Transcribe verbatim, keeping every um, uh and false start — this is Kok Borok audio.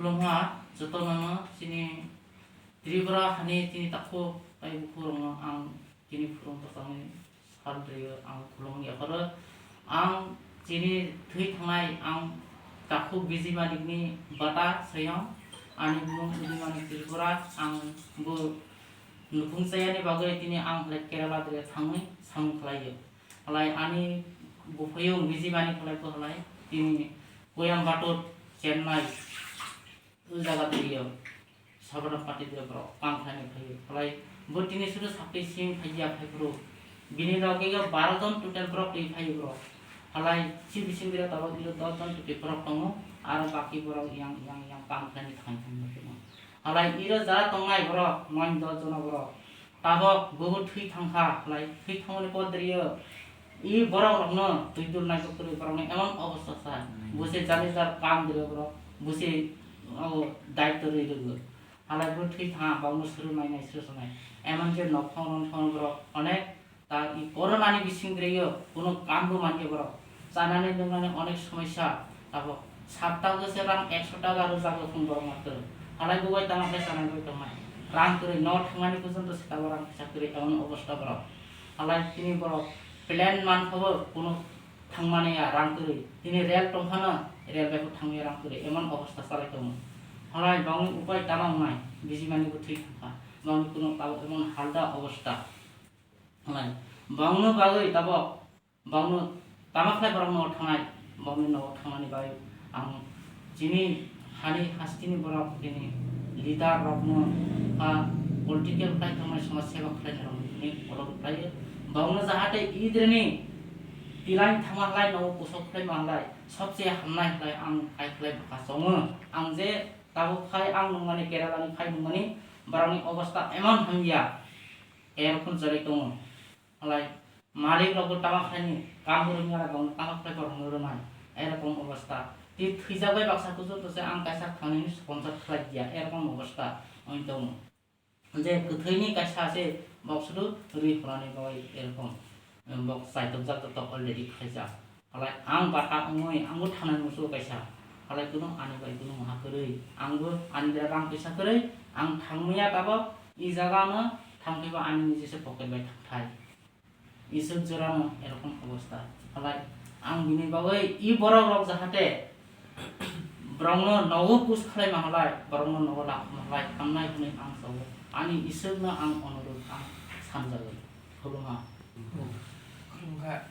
Khulumha jotono chini Tripura hani chini takhuk tai bukhurokno ang chini phurung kwchangni sal rio ang khulumung yapharo. Ang chini thwi thangnai ang takhuk Bijimani ni bata sayang ani bumung Bijimani Tripura ang bo nukung chayani bagwi tini ang halai Kerala dre thangwi samung khlaio. Halai ani buphayung Bijimani khlai ko halai tini Coimbatore, Chennai, o jaga twiyo sabana party de borok kam khlaina phaio. Halai bo tini sudu sakti sing phaiya phaiphuru. Bini loge yo baro jon total borok twi phaio borok. Halai si bising bira tabok iro dos jon twi borok tongo. Aro baki borok yang, yang, yang kam khlaina thang thang borok. Halai iro jara tongnai borok, noin dos jona borok. Tabok bobo thwi thangkha, halai thwi thangmani podriyo. I borok rokno twi dul naisok kwrwi borokni emon obostha sa. Buse jani jar kam dilo borok, buse o daitw rwi rwgo. Halai bo thwi thang, bangno suru nai nai suru sonai. Emon je nokhong rong thong borok onek ta i corona ni bising drio kuno kam bo mankhe borok. Chanani nwngnani onek somosya, abo sapta o se rang ekso taka rwjak rok phung borok matwrwng. Halai bo bai tamo khe chanai bai tongnai. Rang kwrwi no thangmani pojjonto se tamo rang kisa kwrwi emon obostha borok. Halai tini borok plan mankha bo kuno thangmani ya rang kwrwi. Tini rel tongphano rel bai bo thangmani rang kwrwi emon obostha chalai tongo. Halai bangni upai tamo wngnai, Bijimani bo thwi thangkha. Bangni kuno tamo emon halda obostha. Halai bangno bagwi tabok, bangno tama khlai borok nogo thangnai, bangni nogo thangnani bagwi ang chini hani hasteni borok, bini leader rokno, ah, political khlai tongmani, somaj seva khlai rokni olok khlaio. Bangno jahate idreni tilain thangma halai, nogo kusok khlai ma halai, sobse hamnai halai ang kai khlai bwkha chongo. Ang je tabuk khai ang nungmani, Kerala ni khai nungmani, borokni obostha emon hamya, erokom choli tongo. Halai malik rok bo tama khlaini, kam bo rwngya, rok tama khlai borok no rwnai, erokom obostha. Tei thwijak bai baksa kuchuk to se ang kaisa thangni sponsor khlai dia, erokom obostha wng tongo. Je kwthwini kaisa se bok sudu rwi phunani bagwi erokom, em, bok chaitokjak to already khlaijak. Halai ang bata wngwi ang bo thangnai muchungo kaisa. Halai kuno ani bai kuno maha kwrwi, ang bo ani bera rang pisa kwrwi, ang thangmaya tabok, i jaga no thangphaiba ani nijese pocket bai thangthai. Iswk jorano erokom obostha. Halai ang bini bagwi i borok rok jahate borokno nogo push khlaima halai, borokno nogo lakhuma halai, hamnai hwnwi ang sao. Ani Iswkno ang onurudh ang sanjagwi. Khulumha. Khulumkha.